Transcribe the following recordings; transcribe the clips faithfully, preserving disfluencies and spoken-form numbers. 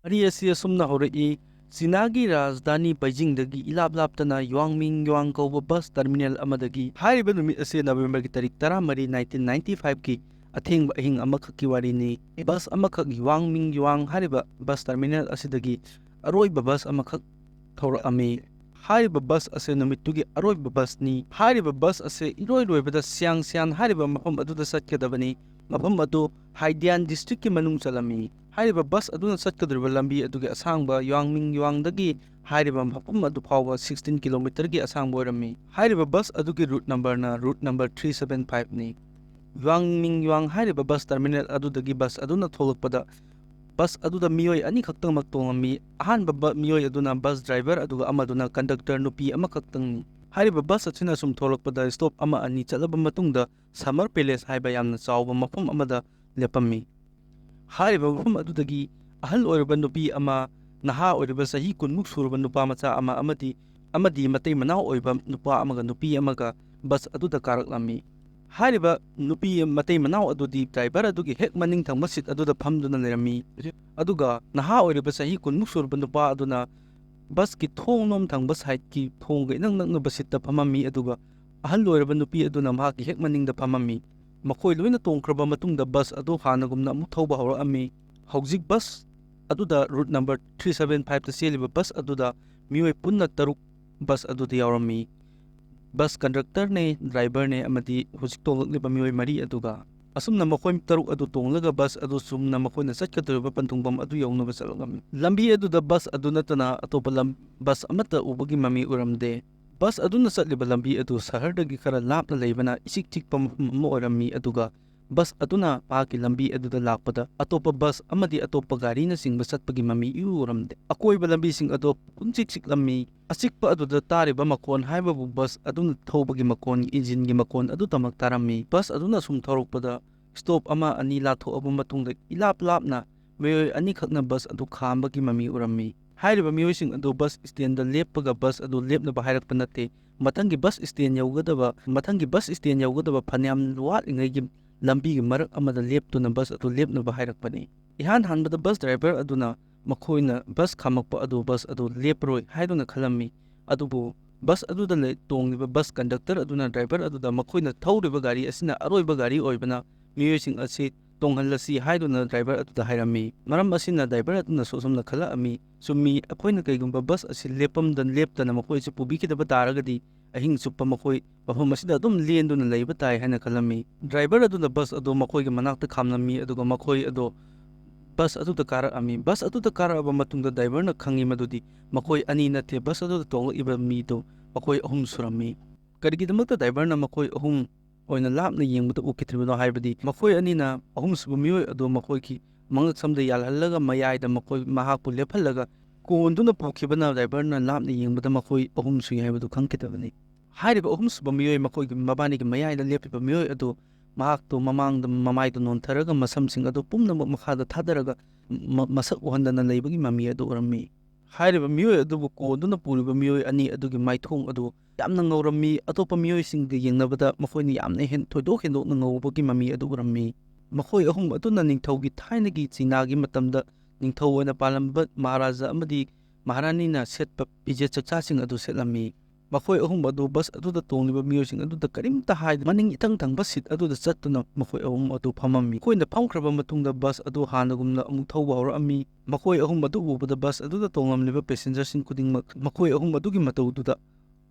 ꯋꯥꯔꯤ ꯑꯁꯤ ꯑꯁꯨꯝꯅ ꯍꯧꯔꯛꯏ꯫ ꯆꯤꯅꯥꯒꯤ ꯔꯥꯖꯙꯥꯅꯤ ꯕꯩꯖꯤꯡꯗꯒꯤ ꯏꯂꯥꯞ ꯂꯥꯞꯇꯅ ꯌꯨꯋꯥꯡꯃꯤꯡ ꯌꯨꯋꯥꯡ ꯀꯧꯕ ꯕꯁ ꯇꯔꯃꯤꯅꯦꯜ ꯑꯃꯗꯒꯤ꯫ ꯍꯥꯏꯔꯤꯕ ꯅꯨꯃꯤꯠ ꯑꯁꯤ ꯅꯕꯦꯝꯕꯔꯒꯤ ꯇꯥꯔꯤꯛ ꯇꯔꯥꯃꯔꯤ, ꯅꯥꯏꯟꯇꯤꯟ ꯅꯥꯏꯟꯇꯤ ꯐꯥꯏꯚꯀꯤ ꯑꯊꯦꯡꯕ ꯑꯍꯤꯡ ꯑꯃꯈꯛꯀꯤ ꯋꯥꯔꯤꯅꯤ꯫ ꯕꯁ ꯑꯃꯈꯛ ꯌꯨꯋꯥꯡꯃꯤꯡ ꯌꯨꯋꯥꯡ ꯍꯥꯏꯔꯤꯕ ꯕꯁ ꯇꯔꯃꯤꯅꯦꯜ ꯑꯁꯤꯗꯒꯤ ꯑꯔꯣꯏꯕ ꯕꯁ ꯑꯃꯈꯛ ꯊꯧꯔꯛꯑꯝꯃꯤ꯫ ꯍꯥꯏꯔꯤꯕ ꯕꯁ ꯑꯁꯤ ꯅꯨꯃꯤꯠꯇꯨꯒꯤ ꯑꯔꯣꯏꯕ ꯕꯁꯅꯤ꯫ ꯍꯥꯏꯔꯤꯕ ꯕꯁ ꯑꯁꯤ ꯏꯔꯣꯏ ꯂꯣꯏꯕꯗ ꯁꯤꯌꯥꯡꯁꯤꯌꯥꯟ ꯍꯥꯏꯔꯤꯕ ꯃꯐꯝ ꯑꯗꯨꯗ ꯆꯠꯀꯗꯕꯅꯤ꯫ ꯃꯐꯝ ꯑꯗꯨ ꯍꯥꯏꯗꯤꯌꯥꯟ ꯗꯤꯁꯇ꯭ꯔꯤꯛꯀꯤ ꯃꯅꯨꯡ ꯆꯜꯂꯝꯃꯤ꯫ ꯍꯥꯏꯔꯤꯕ ꯕꯁ ꯑꯗꯨꯅ ꯆꯠꯀꯗꯧꯔꯤꯕ ꯂꯝꯕꯤ ꯑꯗꯨꯒꯤ ꯑꯁꯥꯡꯕ ꯌꯨꯋꯥꯡꯃꯤꯡ ꯌꯨꯋꯥꯡꯗꯒꯤ ꯍꯥꯏꯔꯤꯕ ꯃꯐꯝ ꯑꯗꯨ ꯐꯥꯎꯕ ꯁꯤꯛꯁꯇꯤꯟ ꯀꯤꯂꯣꯃꯤꯇꯔꯒꯤ ꯑꯁꯥꯡꯕ ꯑꯣꯏꯔꯝꯃꯤ꯫ ꯍꯥꯏꯔꯤꯕ ꯕꯁ ꯑꯗꯨꯒꯤ ꯔꯨꯠ ꯅꯝꯕꯔꯅ ꯔꯨꯠ ꯅꯝꯕꯔ ꯊ꯭ꯔꯤ ꯁꯚꯦꯟ ꯐꯥꯏꯚꯅꯤ꯫ ꯌꯨꯋꯥꯡꯃꯤꯡ ꯌꯨꯋꯥꯡ ꯍꯥꯏꯔꯤꯕ ꯕꯁ ꯇꯔꯃꯤꯅꯦꯜ ꯑꯗꯨꯗꯒꯤ ꯕꯁ ꯑꯗꯨꯅ ꯊꯣꯛꯂꯛꯄꯗ ꯕꯁ ꯑꯗꯨꯗ ꯃꯤꯑꯣꯏ ꯑꯅꯤꯈꯛꯇꯃꯛ ꯇꯣꯡꯉꯝꯃꯤ꯫ ꯑꯍꯥꯟꯕ ꯕ-, ꯃꯤꯑꯣꯏ ꯑꯗꯨꯅ ꯕꯁ ꯗ꯭ꯔꯥꯏꯚꯔ ꯑꯗꯨꯒ ꯑꯃꯗꯨꯅ ꯀꯟꯗꯛꯇꯔ ꯅꯨꯄꯤ ꯑꯃꯈꯛꯇꯪꯅꯤ꯫ ꯍꯥꯏꯔꯤꯕ ꯕꯁ ꯑꯁꯤꯅ ꯁꯨꯝ ꯊꯣꯛꯂꯛꯄꯗ ꯁ꯭ꯇꯣꯞ ꯑꯃ ꯑꯅꯤ ꯆꯠꯂꯕ ꯃꯇꯨꯡꯗ ꯁꯃꯔ ꯄꯦꯂꯦꯁ ꯍꯥꯏꯕ ꯌꯥꯝꯅ ꯆꯥꯎꯕ ꯃꯐꯝ ꯑꯃꯗ ꯂꯦꯞꯄꯝꯃꯤ꯫ ꯍꯥꯏꯔꯤꯕ ꯃꯐꯝ ꯑꯗꯨꯗꯒꯤ ꯑꯍꯜ ꯑꯣꯏꯔꯕ ꯅꯨꯄꯤ ꯑꯃ, ꯅꯍꯥ ꯑꯣꯏꯔꯤꯕ ꯆꯍꯤ ꯀꯨꯟꯃꯨꯛ ꯁꯨꯔꯕ ꯅꯨꯄꯥ ꯃꯆꯥ ꯑꯃ ꯑꯃꯗꯤ, ꯑꯃꯗꯤ ꯃꯇꯩ ꯃꯅꯥꯎ ꯑꯣꯏꯕ ꯅꯨꯄꯥ ꯑꯃꯒ ꯅꯨꯄꯤ ꯑꯃꯒ ꯕꯁ ꯑꯗꯨꯗ ꯀꯥꯔꯛꯂꯝꯃꯤ꯫ ꯍꯥꯏꯔꯤꯕ ꯅꯨꯄꯤ ꯃꯇꯩ ꯃꯅꯥꯎ ꯑꯗꯨꯗꯤ ꯗ꯭ꯔꯥꯏꯚꯔ ꯑꯗꯨꯒꯤ ꯍꯦꯛ ꯃꯅꯤꯡ ꯊꯪꯕ ꯁꯤꯠ ꯑꯗꯨꯗ ꯐꯝꯗꯨꯅ ꯂꯩꯔꯝꯃꯤ꯫ ꯑꯗꯨꯒ ꯅꯍꯥ ꯑꯣꯏꯔꯤꯕ ꯆꯍꯤ ꯀꯨꯟꯃꯨꯛ ꯁꯨꯔꯕ ꯅꯨꯄꯥ ꯑꯗꯨꯅ ꯕꯁꯀꯤ ꯊꯣꯡꯂꯣꯝ ꯊꯪꯕ ꯁꯥꯏꯠꯀꯤ ꯊꯣꯡꯒ ꯏꯅꯛ ꯅꯛꯅꯕ ꯁꯤꯠꯇ ꯐꯝꯃꯝꯃꯤ, ꯑꯗꯨꯒ ꯑꯍꯜ ꯑꯣꯏꯔꯕ ꯅꯨꯄꯤ ꯑꯗꯨꯅ ꯃꯍꯥꯛꯀꯤ ꯍꯦꯛ ꯃꯅꯤꯡꯗ ꯐꯝꯃꯝꯃꯤ꯫ ꯃꯈꯣꯏ ꯂꯣꯏꯅ ꯇꯣꯡꯈ꯭ꯔꯕ ꯃꯇꯨꯡꯗ ꯕꯁ ꯑꯗꯨ ꯍꯥꯟꯅꯒꯨꯝꯅ ꯑꯃꯨꯛ ꯊꯧꯕ ꯍꯧꯔꯛꯑꯝꯃꯤ꯫ ꯍꯧꯖꯤꯛ ꯕꯁ ꯑꯗꯨꯗ ꯔꯨꯠ ꯅꯝꯕꯔ ꯊ꯭ꯔꯤ ꯁꯚꯦꯟ ꯐꯥꯏꯚꯇ ꯆꯦꯜꯂꯤꯕ ꯕꯁ ꯑꯗꯨꯗ ꯃꯤꯑꯣꯏ ꯄꯨꯟꯅ ꯇꯔꯨꯛ ꯕꯁ ꯑꯗꯨꯗ ꯌꯥꯎꯔꯝꯃꯤ꯫ ꯕꯁ ꯀꯟꯗꯛꯇꯔꯅꯦ, ꯗ꯭ꯔꯥꯏꯚꯔꯅꯦ ꯑꯃꯗꯤ ꯍꯧꯖꯤꯛ ꯇꯣꯡꯂꯛꯂꯤꯕ ꯃꯤꯑꯣꯏ ꯃꯔꯤ ꯑꯗꯨꯒ꯫ ꯑꯁꯨꯝꯅ ꯃꯈꯣꯏ ꯇꯔꯨꯛ ꯑꯗꯨ ꯇꯣꯡꯂꯒ ꯕꯁ ꯑꯗꯨ ꯆꯨꯝꯅ ꯃꯈꯣꯏꯅ ꯆꯠꯀꯗꯧꯔꯤꯕ ꯄꯟꯊꯨꯡꯐꯝ ꯑꯗꯨ ꯌꯧꯅꯕ ꯆꯠꯂꯛꯂꯝꯃꯤ꯫ ꯂꯝꯕꯤ ꯑꯗꯨꯗ ꯕꯁ ꯑꯗꯨ ꯅꯠꯇꯅ ꯑꯇꯣꯞꯄ ꯂꯝ-, ꯕꯁ ꯑꯃꯠꯇ ꯎꯕꯒꯤ ꯃꯃꯤ ꯎꯔꯝꯗꯦ꯫ ꯕꯁ ꯑꯗꯨꯅ ꯆꯠꯂꯤꯕ ꯂꯝꯕꯤ ꯑꯗꯨ ꯁꯍꯔꯗꯒꯤ ꯈꯔ ꯂꯥꯞꯅ ꯂꯩꯕꯅ ꯏꯆꯤꯛ ꯆꯤꯛꯄ ꯃꯐꯝ ꯑꯃ ꯑꯣꯏꯔꯝꯃꯤ, ꯑꯗꯨꯒ ꯕꯁ ꯑꯗꯨꯅ ꯃꯍꯥꯛꯀꯤ ꯂꯝꯕꯤ ꯑꯗꯨꯗ ꯂꯥꯛꯄꯗ ꯑꯇꯣꯞꯄ ꯕꯁ ꯑꯃꯗꯤ ꯑꯇꯣꯞꯄ ꯒꯥꯔꯤꯅꯆꯤꯡꯕ ꯆꯠꯄꯒꯤ ꯃꯃꯤ ꯏꯎ ꯎꯔꯝꯗꯦ꯫ ꯑꯀꯣꯏꯕ ꯂꯝꯕꯤꯁꯤꯡ ꯑꯗꯨ ꯄꯨꯝꯆꯤꯛ ꯆꯤꯛꯂꯝꯃꯤ꯫ ꯑꯆꯤꯛꯄ ꯑꯗꯨꯗ ꯇꯥꯔꯤꯕ ꯃꯈꯣꯟ ꯍꯥꯏꯕꯕꯨ ꯕꯁ ꯑꯗꯨꯅ ꯊꯧꯕꯒꯤ ꯃꯈꯣꯟ, ꯏꯟꯖꯤꯟꯒꯤ ꯃꯈꯣꯟ ꯑꯗꯨꯇꯃꯛ ꯇꯥꯔꯝꯃꯤ꯫ ꯕꯁ ꯑꯗꯨꯅ ꯁꯨꯝ ꯊꯧꯔꯛꯄꯗ ꯁ꯭ꯇꯣꯞ ꯑꯃ ꯑꯅꯤ ꯂꯥꯟꯊꯣꯛꯑꯕ ꯃꯇꯨꯡꯗ ꯏꯂꯥꯞ ꯂꯥꯞꯅ ꯃꯤꯑꯣꯏ ꯑꯅꯤꯈꯛꯅ ꯕꯁ ꯑꯗꯨ ꯈꯥꯝꯕꯒꯤ ꯃꯃꯤ ꯎꯔꯝꯃꯤ꯫ ꯍꯥꯏꯔꯤꯕ ꯃꯤꯑꯣꯏꯁꯤꯡ ꯑꯗꯨ ꯕꯁ ꯁ꯭ꯇꯦꯟꯗ ꯂꯦꯞꯄꯒ ꯕꯁ ꯑꯗꯨ ꯂꯦꯞꯅꯕ ꯍꯥꯏꯔꯛꯄ ꯅꯠꯇꯦ꯫ ꯃꯊꯪꯒꯤ ꯕꯁ ꯁ꯭ꯇꯦꯟ ꯌꯧꯒꯗꯕ, ꯃꯊꯪꯒꯤ ꯕꯁ ꯁ꯭ꯇꯦꯟ ꯌꯧꯒꯗꯕ ꯐꯅꯌꯥꯝ ꯋꯥꯠꯂꯤꯉꯩꯒꯤ ꯂꯝꯕꯤꯒꯤ ꯃꯔꯛ ꯑꯃꯗ ꯂꯦꯞꯇꯨꯅ ꯕꯁ ꯑꯗꯨ ꯂꯦꯞꯅꯕ ꯍꯥꯏꯔꯛꯄꯅꯤ꯫ ꯏꯍꯥꯟ ꯍꯥꯟꯕꯗ ꯕꯁ ꯗ꯭ꯔꯥꯏꯚꯔ ꯑꯗꯨꯅ ꯃꯈꯣꯏꯅ ꯕꯁ ꯈꯥꯝꯃꯛꯄ ꯑꯗꯨ ꯕꯁ ꯑꯗꯨ ꯂꯦꯞꯄꯔꯣꯏ ꯍꯥꯏꯗꯨꯅ ꯈꯜꯂꯝꯃꯤ꯫ ꯑꯗꯨꯕꯨ ꯕꯁ ꯑꯗꯨꯗ ꯂꯩ-, ꯇꯣꯡꯂꯤꯕ ꯕꯁ ꯀꯟꯗꯛꯇꯔ ꯑꯗꯨꯅ ꯗ꯭ꯔꯥꯏꯚꯔ ꯑꯗꯨꯗ ꯃꯈꯣꯏꯅ ꯊꯧꯔꯤꯕ ꯒꯥꯔꯤ ꯑꯁꯤꯅ ꯑꯔꯣꯏꯕ ꯒꯥꯔꯤ ꯑꯣꯏꯕꯅ ꯃꯤꯑꯣꯏꯁꯤꯡ ꯑꯁꯤ ꯇꯣꯡꯍꯜꯂꯁꯤ ꯍꯥꯏꯗꯨꯅ ꯗ꯭ꯔꯥꯏꯚꯔ ꯑꯗꯨꯗ ꯍꯥꯏꯔꯝꯃꯤ꯫ ꯃꯔꯝ ꯑꯁꯤꯅ ꯗ꯭ꯔꯥꯏꯚꯔ ꯑꯗꯨꯅꯁꯨ ꯑꯁꯨꯝꯅ ꯈꯜꯂꯛꯑꯝꯃꯤ, "ꯆꯨꯝꯃꯤ, ꯑꯩꯈꯣꯏꯅ ꯀꯩꯒꯨꯝꯕ ꯕꯁ ꯑꯁꯤ ꯂꯦꯞꯐꯝꯗ ꯂꯦꯞꯇꯅ ꯃꯈꯣꯏ ꯑꯁꯤ ꯄꯨꯕꯤꯈꯤꯗꯕ ꯇꯥꯔꯒꯗꯤ ꯑꯍꯤꯡ ꯆꯨꯞꯄ ꯃꯈꯣꯏ ꯃꯐꯝ ꯑꯁꯤꯗ ꯑꯗꯨꯝ ꯂꯦꯟꯗꯨꯅ ꯂꯩꯕ ꯇꯥꯏ" ꯍꯥꯏꯅ ꯈꯜꯂꯝꯃꯤ꯫ ꯗ꯭ꯔꯥꯏꯚꯔ ꯑꯗꯨꯅ ꯕꯁ ꯑꯗꯨ ꯃꯈꯣꯏꯒꯤ ꯃꯅꯥꯛꯇ ꯈꯥꯝꯂꯝꯃꯤ, ꯑꯗꯨꯒ ꯃꯈꯣꯏ ꯑꯗꯨ ꯕꯁ ꯑꯗꯨꯗ ꯀꯥꯔꯛꯑꯝꯃꯤ꯫ ꯕꯁ ꯑꯗꯨꯗ ꯀꯥꯔꯛꯑꯕ ꯃꯇꯨꯡꯗ ꯗ꯭ꯔꯥꯏꯚꯔꯅ ꯈꯪꯉꯤ ꯃꯗꯨꯗꯤ ꯃꯈꯣꯏ ꯑꯅꯤ ꯅꯠꯇꯦ, ꯕꯁ ꯑꯗꯨꯗ ꯇꯣꯡꯂꯛꯏꯕ ꯃꯤꯗꯨ ꯃꯈꯣꯏ ꯑꯍꯨꯝ ꯁꯨꯔꯝꯃꯤ꯫ ꯀꯔꯤꯒꯤꯗꯃꯛꯇ ꯗ꯭ꯔꯥꯏꯚꯔꯅ ꯃꯈꯣꯏ ꯑꯍꯨꯝ ꯑꯣꯏꯅ ꯂꯥꯞꯅ ꯌꯦꯡꯕꯗ ꯎꯈꯤꯗ꯭ꯔꯤꯕꯅꯣ ꯍꯥꯏꯕꯗꯤ ꯃꯈꯣꯏ ꯑꯅꯤꯅ ꯑꯍꯨꯝꯁꯨꯕ ꯃꯤꯑꯣꯏ ꯑꯗꯨ ꯃꯈꯣꯏꯒꯤ ꯃꯉꯛꯁꯝꯗ ꯌꯥꯜꯍꯜꯂꯒ ꯃꯌꯥꯏꯗ ꯃꯈꯣꯏ, ꯃꯍꯥꯛꯄꯨ ꯂꯦꯞꯍꯜꯂꯒ ꯀꯣꯟꯗꯨꯅ ꯄꯨꯈꯤꯕꯅ ꯗ꯭ꯔꯥꯏꯚꯔꯅ ꯂꯥꯞꯅ ꯌꯦꯡꯕꯗ ꯃꯈꯣꯏ ꯑꯍꯨꯝ ꯁꯨꯏ ꯍꯥꯏꯕꯗꯨ ꯈꯪꯈꯤꯗꯕꯅꯤ꯫ ꯍꯥꯏꯔꯤꯕ ꯑꯍꯨꯝꯁꯨꯕ ꯃꯤꯑꯣꯏ, ꯃꯈꯣꯏꯒꯤ ꯃꯕꯥꯅꯤꯒꯤ ꯃꯌꯥꯏꯗ ꯂꯦꯞꯄꯤꯕ ꯃꯤꯑꯣꯏ ꯑꯗꯨ ꯃꯍꯥꯛꯇꯨ ꯃꯃꯥꯡꯗ ꯃꯃꯥꯏꯗꯨ ꯅꯣꯟꯊꯔꯒ ꯃꯁꯝꯁꯤꯡ ꯑꯗꯨ ꯄꯨꯝꯅꯃꯛ ꯃꯈꯥꯗ ꯊꯥꯗꯔꯒ ꯃ-, ꯃꯁꯛ ꯎꯍꯟꯗꯅ ꯂꯩꯕꯒꯤ ꯃꯃꯤ ꯑꯗꯨ ꯎꯔꯝꯃꯤ꯫ ꯍꯥꯏꯔꯤꯕ ꯃꯤꯑꯣꯏ ꯑꯗꯨꯕꯨ ꯀꯣꯟꯗꯨꯅ ꯄꯨꯔꯤꯕ ꯃꯤꯑꯣꯏ ꯑꯅꯤ ꯑꯗꯨꯒꯤ ꯃꯥꯏꯊꯣꯡ ꯑꯗꯨ ꯌꯥꯝꯅ ꯉꯧꯔꯝꯃꯤ꯫ ꯑꯇꯣꯞꯄ ꯃꯤꯑꯣꯏꯁꯤꯡꯒ ꯌꯦꯡꯅꯕꯗ ꯃꯈꯣꯏꯅ ꯌꯥꯝꯅ ꯍꯦꯟ-, ꯊꯣꯏꯗꯣꯛ ꯍꯦꯟꯗꯣꯛꯅ ꯉꯧꯕꯒꯤ ꯃꯃꯤ ꯑꯗꯨ ꯎꯔꯝꯃꯤ꯫ ꯃꯈꯣꯏ ꯑꯍꯨꯝ ꯑꯗꯨꯅ ꯅꯤꯡꯊꯧꯒꯤ ꯊꯥꯏꯅꯒꯤ ꯆꯤꯅꯥꯒꯤ ꯃꯇꯝꯗ ꯅꯤꯡꯊꯧ ꯑꯣꯏꯅ ꯄꯥꯜꯂꯝꯕ ꯃꯍꯥꯔꯥꯖꯥ ꯑꯃꯗꯤ ꯃꯍꯥꯔꯥꯅꯤꯅ ꯁꯦꯠꯄ ꯐꯤꯖꯦꯠ ꯆꯛꯆꯥꯁꯤꯡ ꯑꯗꯨ ꯁꯦꯠꯂꯝꯃꯤ꯫ ꯃꯈꯣꯏ ꯑꯍꯨꯝ ꯑꯗꯨ ꯕꯁ ꯑꯗꯨꯗ ꯇꯣꯡꯂꯤꯕ ꯃꯤꯑꯣꯏꯁꯤꯡ ꯑꯗꯨꯗ ꯀꯔꯤꯝꯇ ꯍꯥꯏꯗ ꯃꯅꯤꯡ ꯏꯊꯪ ꯊꯪꯕ ꯁꯤꯠ ꯑꯗꯨꯗ ꯆꯠꯇꯨꯅ ꯃꯈꯣꯏ ꯑꯍꯨꯝ ꯑꯗꯨ ꯐꯝꯃꯝꯃꯤ꯫ ꯃꯈꯣꯏꯅ ꯐꯝꯈ꯭ꯔꯕ ꯃꯇꯨꯡꯗ ꯕꯁ ꯑꯗꯨ ꯍꯥꯟꯅꯒꯨꯝꯅ ꯑꯃꯨꯛ ꯊꯧꯕ ꯍꯧꯔꯛꯑꯝꯃꯤ꯫ ꯃꯈꯣꯏ ꯑꯍꯨꯝ ꯑꯗꯨ ꯎꯕꯗ ꯕꯁ ꯑꯗꯨꯗ ꯇꯣꯡꯂꯝꯂꯤꯕ ꯄꯦꯁꯦꯟꯖꯔꯁꯤꯡ ꯈꯨꯗꯤꯡꯃꯛ ꯃꯈꯣꯏ ꯑꯍꯨꯝ ꯑꯗꯨꯒꯤ ꯃꯇꯧꯗꯨꯗ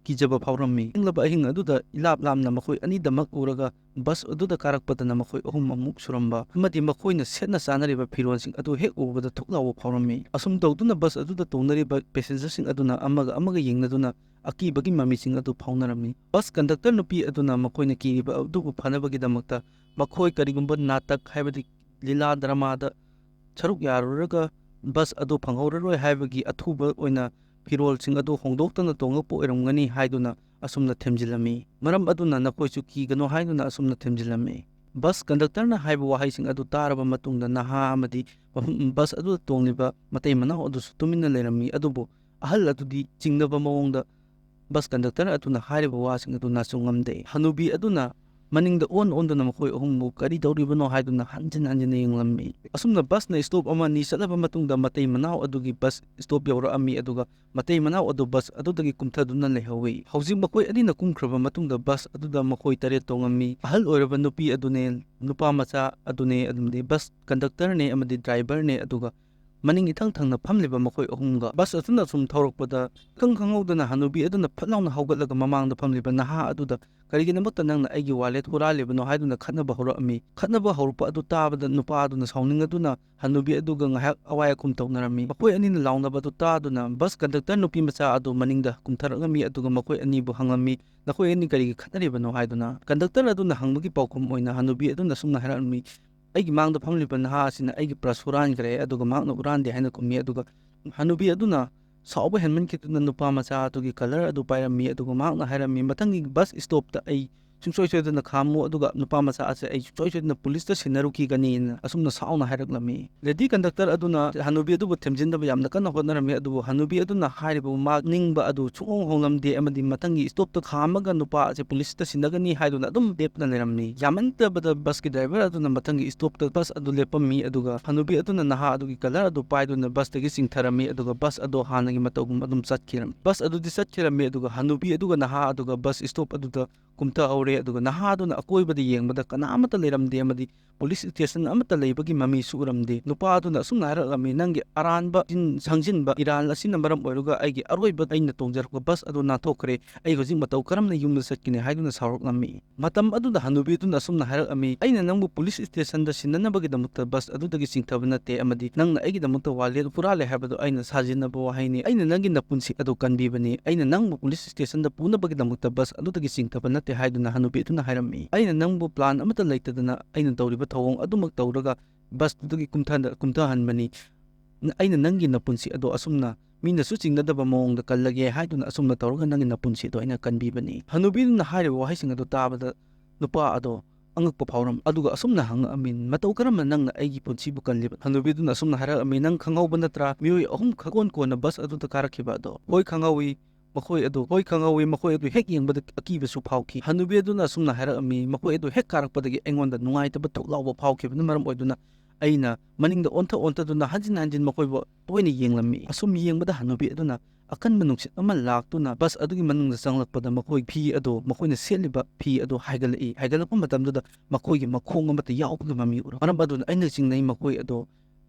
ꯀꯤꯖꯕ ꯐꯥꯎꯔꯝꯃꯤ꯫ ꯊꯦꯡꯂꯕ ꯑꯍꯤꯡ ꯑꯗꯨꯗ ꯏꯂꯥꯞ ꯂꯥꯞꯅ ꯃꯈꯣꯏ ꯑꯅꯤꯗꯃꯛ ꯎꯔꯒ ꯕꯁ ꯑꯗꯨꯗ ꯀꯥꯔꯛꯄꯗꯅ ꯃꯈꯣꯏ ꯑꯍꯨꯝ ꯑꯃꯨꯛ ꯁꯨꯔꯝꯕ ꯑꯃꯗꯤ ꯃꯈꯣꯏꯅ ꯁꯦꯠꯅ ꯆꯥꯅꯔꯤꯕ ꯐꯤꯔꯣꯜꯁꯤꯡ ꯑꯗꯨ ꯍꯦꯛ ꯎꯕꯗ ꯊꯨꯛ ꯂꯥꯎꯕ ꯐꯥꯎꯔꯝꯃꯤ꯫ ꯑꯁꯨꯝ ꯇꯧꯗꯨꯅ ꯕꯁ ꯑꯗꯨꯗ ꯇꯣꯡꯅꯔꯤꯕ ꯄꯦꯁꯦꯟꯖꯔꯁꯤꯡ ꯑꯗꯨꯅ ꯑꯃꯒ ꯑꯃꯒ ꯌꯦꯡꯅꯗꯨꯅ ꯑꯀꯤꯕꯒꯤ ꯃꯃꯤꯁꯤꯡ ꯑꯗꯨ ꯐꯥꯎꯅꯔꯝꯃꯤ꯫ ꯕꯁ ꯀꯟꯗꯛꯇꯔ ꯅꯨꯄꯤ ꯑꯗꯨꯅ ꯃꯈꯣꯏꯅ ꯀꯤꯔꯤꯕ ꯑꯗꯨꯕꯨ ꯐꯅꯕꯒꯤꯗꯃꯛꯇ ꯃꯈꯣꯏ ꯀꯔꯤꯒꯨꯝꯕ ꯅꯥꯇꯛ ꯍꯥꯏꯕꯗꯤ ꯂꯤꯂꯥ ꯗ꯭ꯔꯃꯥꯗ ꯁꯔꯨꯛ ꯌꯥꯔꯨꯔꯒ ꯕꯁ ꯑꯗꯨ ꯐꯪꯍꯧꯔꯔꯣꯏ ꯍꯥꯏꯕꯒꯤ ꯑꯊꯨꯕ ꯑꯣꯏꯅ ꯐꯤꯔꯣꯜꯁꯤꯡ ꯑꯗꯨ ꯍꯣꯡꯗꯣꯛꯇꯅ ꯇꯣꯡꯂꯛꯄ ꯑꯣꯏꯔꯝꯒꯅꯤ ꯍꯥꯏꯗꯨꯅ ꯑꯁꯨꯝꯅ ꯊꯦꯝꯖꯤꯜꯂꯝꯃꯤ꯫ ꯃꯔꯝ ꯑꯗꯨꯅ ꯅꯈꯣꯏꯁꯨ ꯀꯤꯒꯅꯨ ꯍꯥꯏꯗꯨꯅ ꯑꯁꯨꯝꯅ ꯊꯦꯝꯖꯤꯜꯂꯝꯃꯤ꯫ ꯕꯁ ꯀꯟꯗꯛꯇꯔꯅ ꯍꯥꯏꯕ ꯋꯥꯍꯩꯁꯤꯡ ꯑꯗꯨ ꯇꯥꯔꯕ ꯃꯇꯨꯡꯗ ꯅꯍꯥ ꯑꯃꯗꯤ ꯃꯐꯝ, ꯕꯁ ꯑꯗꯨꯗ ꯇꯣꯡꯂꯤꯕ ꯃꯇꯩ ꯃꯅꯥꯎ ꯑꯗꯨꯁꯨ ꯇꯨꯃꯤꯟꯅ ꯂꯩꯔꯝꯃꯤ꯫ ꯑꯗꯨꯕꯨ ꯑꯍꯜ ꯑꯗꯨꯗꯤ ꯆꯤꯡꯅꯕ ꯃꯑꯣꯡꯗ ꯕꯁ ꯀꯟꯗꯛꯇꯔ ꯑꯗꯨꯅ ꯍꯥꯏꯔꯤꯕ ꯋꯥꯁꯤꯡ ꯑꯗꯨ ꯅꯥꯆꯨꯡꯉꯝꯗꯦ꯫ ꯍꯅꯨꯕꯤ ꯑꯗꯨꯅ ꯃꯅꯤꯡꯗ ꯑꯣꯟ ꯑꯣꯟꯗꯨꯅ ꯃꯈꯣꯏ ꯑꯍꯨꯝꯕꯨ ꯀꯔꯤ ꯇꯧꯔꯤꯕꯅꯣ ꯍꯥꯏꯗꯨꯅ ꯍꯟꯖꯤꯟ ꯍꯟꯖꯤꯟꯅ ꯌꯦꯡꯂꯝꯃꯤ꯫ ꯑꯁꯨꯝꯅ ꯕꯁꯅ ꯁ꯭ꯇꯣꯞ ꯑꯃ ꯑꯅꯤ ꯆꯠꯂꯕ ꯃꯇꯨꯡꯗ ꯃꯇꯩ ꯃꯅꯥꯎ ꯑꯗꯨꯒꯤ ꯕꯁ ꯁ꯭ꯇꯣꯞ ꯌꯧꯔꯛꯑꯝꯃꯤ, ꯑꯗꯨꯒ ꯃꯇꯩ ꯃꯅꯥꯎ ꯑꯗꯨ ꯕꯁ ꯑꯗꯨꯗꯒꯤ ꯀꯨꯝꯊꯗꯨꯅ ꯂꯩꯍꯧꯏ꯫ ꯍꯧꯖꯤꯛ ꯃꯈꯣꯏ ꯑꯅꯤꯅ ꯀꯨꯝꯈ꯭ꯔꯕ ꯃꯇꯨꯡꯗ ꯕꯁ ꯑꯗꯨꯗ ꯃꯈꯣꯏ ꯇꯔꯦꯠ ꯇꯣꯡꯉꯝꯃꯤ꯫ ꯑꯍꯜ ꯑꯣꯏꯔꯕ ꯅꯨꯄꯤ ꯑꯗꯨꯅꯦ, ꯅꯨꯄꯥ ꯃꯆꯥ ꯑꯗꯨꯅꯦ, ꯑꯗꯨꯝꯗꯤ ꯕꯁ ꯀꯟꯗꯛꯇꯔꯅꯦ ꯑꯃꯗꯤ ꯗ꯭ꯔꯥꯏꯚꯔꯅꯦ, ꯑꯗꯨꯒ ꯃꯅꯤꯡ ꯏꯊꯪ ꯊꯪꯅ ꯐꯝꯂꯤꯕ ꯃꯈꯣꯏ ꯑꯍꯨꯝꯒ꯫ ꯕꯁ ꯑꯗꯨꯅ ꯁꯨꯝ ꯊꯧꯔꯛꯄꯗ, ꯏꯈꯪ ꯈꯪꯍꯧꯗꯅ ꯍꯅꯨꯕꯤ ꯑꯗꯨꯅ ꯐꯠ ꯂꯥꯎꯅ ꯍꯧꯒꯠꯂꯒ ꯃꯃꯥꯡꯗ ꯐꯝꯂꯤꯕ ꯅꯍꯥ ꯑꯗꯨꯗ, "ꯀꯔꯤꯒꯤꯗꯃꯛꯇ ꯅꯪꯅ ꯑꯩꯒꯤ ꯋꯥꯂꯦꯠ ꯍꯨꯔꯥꯜꯂꯤꯕꯅꯣ?" ꯍꯥꯏꯗꯨꯅ ꯈꯠꯅꯕ ꯍꯧꯔꯛꯑꯝꯃꯤ꯫ ꯈꯠꯅꯕ ꯍꯧꯔꯛꯄ ꯑꯗꯨ ꯇꯥꯕꯗ ꯅꯨꯄꯥ ꯑꯗꯨꯅ ꯁꯥꯎꯅꯤꯡꯉꯗꯨꯅ ꯍꯅꯨꯕꯤ ꯑꯗꯨꯒ ꯉꯥꯏꯍꯥꯛ ꯑꯋꯥꯏ ꯑꯈꯨꯝ ꯇꯧꯅꯔꯝꯃꯤ꯫ ꯃꯈꯣꯏ ꯑꯅꯤꯅ ꯂꯥꯎꯅꯕ ꯑꯗꯨ ꯇꯥꯗꯨꯅ ꯕꯁ ꯀꯟꯗꯛꯇꯔ ꯅꯨꯄꯤ ꯃꯆꯥ ꯑꯗꯨ ꯃꯅꯤꯡꯗ ꯀꯨꯝꯊꯔꯛꯂꯝꯃꯤ, ꯑꯗꯨꯒ ꯃꯈꯣꯏ ꯑꯅꯤꯕꯨ ꯍꯪꯂꯝꯃꯤ, "ꯅꯈꯣꯏ ꯑꯅꯤ ꯀꯔꯤꯒꯤ ꯈꯠꯅꯔꯤꯕꯅꯣ?" ꯍꯥꯏꯗꯨꯅ꯫ ꯀꯟꯗꯛꯇꯔ ꯑꯗꯨꯅ ꯍꯪꯕꯒꯤ ꯄꯥꯎꯈꯨꯝ ꯑꯣꯏꯅ ꯍꯅꯨꯕꯤ ꯑꯗꯨꯅ ꯑꯁꯨꯝꯅ ꯍꯥꯏꯔꯛꯂꯝꯃꯤ, "ꯑꯩꯒꯤ ꯃꯥꯡꯗ ꯐꯝꯂꯤꯕ ꯅꯍꯥ ꯑꯁꯤꯅ ꯑꯩꯒꯤ ꯄꯔꯁ ꯍꯨꯔꯥꯟꯈ꯭ꯔꯦ, ꯑꯗꯨꯒ ꯃꯍꯥꯛꯅ ꯍꯨꯔꯥꯟꯗꯦ ꯍꯥꯏꯅ ꯈꯨꯝꯃꯤ꯫ ꯑꯗꯨꯒ ꯍꯅꯨꯕꯤ ꯑꯗꯨꯅ ꯁꯥꯎꯕ ꯍꯦꯟꯃꯟꯈꯤꯗꯨꯅ ꯅꯨꯄꯥ ꯃꯆꯥ ꯑꯗꯨꯒꯤ ꯀꯂꯔ ꯑꯗꯨ ꯄꯥꯏꯔꯝꯃꯤ, ꯑꯗꯨꯒ ꯃꯍꯥꯛꯅ ꯍꯥꯏꯔꯝꯃꯤ, "ꯃꯊꯪꯒꯤ ꯕꯁ ꯁ꯭ꯇꯣꯞꯇ ꯑꯩ ꯁꯨꯡꯁꯣꯏ ꯁꯣꯏꯗꯅ ꯈꯥꯝꯃꯨ, ꯑꯗꯨꯒ ꯅꯨꯄꯥ ꯃꯆꯥ ꯑꯁꯦ ꯑꯩ ꯁꯨꯡꯁꯣꯏ ꯁꯣꯏꯗꯅ ꯄꯨꯂꯤꯁꯇ ꯁꯤꯟꯅꯔꯨꯈꯤꯒꯅꯤꯅ" ꯑꯁꯨꯝꯅ ꯁꯥꯎꯅ ꯍꯥꯏꯔꯛꯂꯝꯃꯤ꯫ ꯂꯦꯗꯤ ꯀꯟꯗꯛꯇꯔ ꯑꯗꯨꯅ ꯍꯅꯨꯕꯤ ꯑꯗꯨꯕꯨ ꯊꯦꯝꯖꯤꯟꯗꯕ ꯌꯥꯝꯅ ꯀꯟꯅ ꯍꯣꯠꯅꯔꯝꯃꯤ, ꯑꯗꯨꯕꯨ ꯍꯅꯨꯕꯤ ꯑꯗꯨꯅ ꯍꯥꯏꯔꯤꯕ ꯃꯍꯥꯛ ꯅꯤꯡꯕ ꯑꯗꯨ ꯁꯨꯡꯍꯣꯡ ꯍꯣꯡꯂꯝꯗꯦ, ꯑꯃꯗꯤ ꯃꯊꯪꯒꯤ ꯁ꯭ꯇꯣꯞꯇ ꯈꯥꯝꯃꯒ ꯅꯨꯄꯥ ꯑꯁꯦ ꯄꯨꯂꯤꯁꯇ ꯁꯤꯟꯅꯒꯅꯤ ꯍꯥꯏꯗꯨꯅ ꯑꯗꯨꯝ ꯂꯦꯞꯇꯨꯅ ꯂꯩꯔꯝꯃꯤ꯫ ꯌꯥꯝꯃꯟꯗꯕꯗ ꯕꯁꯀꯤ ꯗ꯭ꯔꯥꯏꯚꯔ ꯑꯗꯨꯅ ꯃꯊꯪꯒꯤ ꯁ꯭ꯇꯣꯞꯇ ꯕꯁ ꯑꯗꯨ ꯂꯦꯞꯄꯝꯃꯤ, ꯑꯗꯨꯒ ꯍꯅꯨꯕꯤ ꯑꯗꯨꯅ ꯅꯍꯥ ꯑꯗꯨꯒꯤ ꯀꯂꯔ ꯑꯗꯨ ꯄꯥꯏꯗꯨꯅ ꯕꯁꯇꯒꯤ ꯆꯤꯡꯊꯔꯝꯃꯤ, ꯑꯗꯨꯒ ꯕꯁ ꯑꯗꯨ ꯍꯥꯟꯅꯒꯤ ꯃꯇꯧꯒꯨꯝ ꯑꯗꯨꯝ ꯆꯠꯈꯤꯔꯝꯃꯤ꯫ ꯕꯁ ꯑꯗꯨꯗꯤ ꯆꯠꯈꯤꯔꯝꯃꯤ, ꯑꯗꯨꯒ ꯍꯅꯨꯕꯤ ꯑꯗꯨꯒ ꯅꯍꯥ ꯑꯗꯨꯒ ꯕꯁ ꯁ꯭ꯇꯣꯞ ꯑꯗꯨꯗ ꯀꯨꯝꯊꯍꯧꯔꯦ, ꯑꯗꯨꯒ ꯅꯍꯥ ꯑꯗꯨꯅ ꯑꯀꯣꯏꯕꯗ ꯌꯦꯡꯕꯗ ꯀꯅꯥ ꯑꯃꯠꯇ ꯂꯩꯔꯝꯗꯦ, ꯑꯃꯗꯤ ꯄꯨꯂꯤꯁ ꯁ꯭ꯇꯦꯁꯟ ꯑꯃꯠꯇ ꯂꯩꯕꯒꯤ ꯃꯃꯤꯁꯨ ꯎꯔꯝꯗꯦ꯫ ꯅꯨꯄꯥ ꯑꯗꯨꯅ ꯑꯁꯨꯝꯅ ꯍꯥꯏꯔꯛꯂꯝꯃꯤ, "ꯅꯪꯒꯤ ꯑꯔꯥꯟꯕ ꯆꯤꯟ ꯁꯪꯖꯤꯟꯕ ꯏꯔꯥꯜ ꯑꯁꯤꯅ ꯃꯔꯝ ꯑꯣꯏꯔꯒ ꯑꯩꯒꯤ ꯑꯔꯣꯏꯕ ꯑꯩꯅ ꯇꯣꯡꯖꯔꯛꯄ ꯕꯁ ꯑꯗꯨ ꯅꯥꯟꯊꯣꯛꯈ꯭ꯔꯦ꯫ ꯑꯩ ꯍꯧꯖꯤꯛ ꯃꯇꯧ ꯀꯔꯝꯅ ꯌꯨꯝꯗ ꯆꯠꯀꯅꯤ?" ꯍꯥꯏꯗꯨꯅ ꯁꯥꯎꯔꯛꯂꯝꯃꯤ꯫ ꯃꯇꯝ ꯑꯗꯨꯗ ꯍꯅꯨꯕꯤ ꯑꯗꯨꯅ ꯑꯁꯨꯝꯅ ꯍꯥꯏꯔꯛꯂꯝꯃꯤ, "ꯑꯩꯅ ꯅꯪꯕꯨ ꯄꯨꯂꯤꯁ ꯁ꯭ꯇꯦꯁꯟꯗ ꯁꯤꯟꯅꯅꯕꯒꯤꯗꯃꯛꯇ ꯕꯁ ꯑꯗꯨꯗꯒꯤ ꯆꯤꯡꯊꯕ ꯅꯠꯇꯦ, ꯑꯃꯗꯤ ꯅꯪꯅ ꯑꯩꯒꯤꯗꯃꯛꯇ ꯋꯥꯂꯦꯠ ꯍꯨꯔꯥꯜꯂꯦ ꯍꯥꯏꯕꯗꯨ ꯑꯩꯅ ꯁꯥꯖꯤꯟꯅꯕ ꯋꯥꯍꯩꯅꯤ꯫ ꯑꯩꯅ ꯅꯪꯒꯤ ꯅꯄꯨꯟꯁꯤ ꯑꯗꯨ ꯀꯟꯕꯤꯕꯅꯤ꯫ ꯑꯩꯅ ꯅꯪꯕꯨ ꯄꯨꯂꯤꯁ ꯁ꯭ꯇꯦꯁꯟꯗ ꯄꯨꯅꯕꯒꯤꯗꯃꯛꯇ ꯕꯁ ꯑꯗꯨꯗꯒꯤ ꯆꯤꯡꯊꯕ ꯅꯠꯇꯦ" ꯍꯥꯏꯗꯨꯅ ꯍꯅꯨꯕꯤ ꯑꯗꯨꯅ ꯍꯥꯏꯔꯝꯃꯤ꯫ "ꯑꯩꯅ ꯅꯪꯕꯨ ꯄ꯭ꯂꯥꯟ ꯑꯃꯠꯇ ꯂꯩꯇꯗꯅ ꯑꯩꯅ ꯇꯧꯔꯤꯕ ꯊꯧꯑꯣꯡ ꯑꯗꯨꯃꯛ ꯇꯧꯔꯒ ꯕꯁꯇꯨꯗꯒꯤ ꯀꯨꯝꯊꯍꯟ-, ꯀꯨꯝꯊꯍꯟꯕꯅꯤ꯫ ꯅ-, ꯑꯩꯅ ꯅꯪꯒꯤ ꯅꯄꯨꯟꯁꯤ ꯑꯗꯣ ꯑꯁꯨꯝꯅ ꯃꯤꯅꯁꯨ ꯆꯤꯡꯅꯗꯕ ꯃꯑꯣꯡꯗ ꯀꯜꯂꯒꯦ ꯍꯥꯏꯗꯨꯅ ꯑꯁꯨꯝꯅ ꯇꯧꯔꯒ ꯅꯪꯒꯤ ꯅꯄꯨꯟꯁꯤ ꯑꯗꯣ ꯑꯩꯅ ꯀꯟꯕꯤꯕꯅꯤ"꯫ ꯍꯅꯨꯕꯤꯗꯨꯅ ꯍꯥꯏꯔꯤꯕ ꯋꯥꯍꯩꯁꯤꯡ ꯑꯗꯨ ꯇꯥꯕꯗ ꯅꯨꯄꯥ ꯑꯗꯣ ꯑꯉꯛꯄ ꯐꯥꯎꯔꯝ, ꯑꯗꯨꯒ ꯑꯁꯨꯝꯅ ꯍꯪꯉꯛꯑꯝꯃꯤ, "ꯃꯇꯧ ꯀꯔꯝꯅ ꯅꯪꯅ ꯑꯩꯒꯤ ꯄꯨꯟꯁꯤꯕꯨ ꯀꯜꯂꯤꯕ?" ꯍꯅꯨꯕꯤꯗꯨꯅ ꯑꯁꯨꯝꯅ ꯍꯥꯏꯔꯛꯑꯝꯃꯤ, "ꯅꯪ ꯈꯪꯍꯧꯕ ꯅꯠꯇ꯭ꯔꯥ? ꯃꯤꯑꯣꯏ ꯑꯍꯨꯝ ꯈꯛ ꯀꯣꯟ ꯀꯣꯟꯅ ꯕꯁ ꯑꯗꯨꯗ ꯀꯥꯔꯛꯈꯤꯕ ꯑꯗꯣ?" "ꯍꯣꯏ, ꯈꯪꯍꯧꯏ꯫ ꯃꯈꯣꯏ ꯑꯗꯨ ꯍꯣꯏ ꯈꯪꯍꯧꯏ꯫ ꯃꯈꯣꯏ ꯑꯗꯨ ꯍꯦꯛ ꯌꯦꯡꯕꯗ ꯑꯀꯤꯕꯁꯨ ꯐꯥꯎꯈꯤ꯫ ꯍꯅꯨꯕꯤ ꯑꯗꯨꯅ ꯑꯁꯨꯝꯅ ꯍꯥꯏꯔꯛꯑꯝꯃꯤ, "ꯃꯈꯣꯏ ꯑꯗꯨ ꯍꯦꯛ ꯀꯥꯔꯛꯄꯗꯒꯤ ꯑꯩꯉꯣꯟꯗ ꯅꯨꯡꯉꯥꯏꯇꯕ ꯊꯨꯛ ꯂꯥꯎꯕ ꯐꯥꯎꯈꯤꯕꯅ ꯃꯔꯝ ꯑꯣꯏꯗꯨꯅ ꯑꯩꯅ ꯃꯅꯤꯡꯗ ꯑꯣꯟꯊ ꯑꯣꯟꯊꯗꯨꯅ ꯍꯟꯖꯤꯟ ꯍꯟꯖꯤꯟ ꯃꯈꯣꯏꯕꯨ ꯇꯣꯏꯅ ꯌꯦꯡꯂꯝꯃꯤ꯫" ꯑꯁꯨꯝ ꯌꯦꯡꯕꯗ ꯍꯅꯨꯕꯤ ꯑꯗꯨꯅ ꯑꯀꯟꯕ ꯅꯨꯡꯁꯤꯠ ꯑꯃ ꯂꯥꯛꯇꯨꯅ ꯕꯁ ꯑꯗꯨꯒꯤ ꯃꯅꯨꯡꯗ ꯆꯪꯂꯛꯄꯗ ꯃꯈꯣꯏ ꯐꯤ ꯑꯗꯨ, ꯃꯈꯣꯏꯅ ꯁꯦꯠꯂꯤꯕ ꯐꯤ ꯑꯗꯨ ꯍꯥꯏꯒꯠꯂꯛꯏ꯫ ꯍꯥꯏꯒꯠꯂꯛꯄ ꯃꯇꯝꯗꯨꯗ ꯃꯈꯣꯏꯒꯤ ꯃꯈꯣꯡ ꯑꯃꯠꯇ ꯌꯥꯎꯕꯒꯤ ꯃꯃꯤ ꯎꯔꯝꯃꯤ꯫ ꯃꯔꯝ ꯑꯗꯨꯅ ꯑꯩꯅ ꯆꯤꯡꯅꯩ, ꯃꯈꯣꯏ ꯑꯗꯨ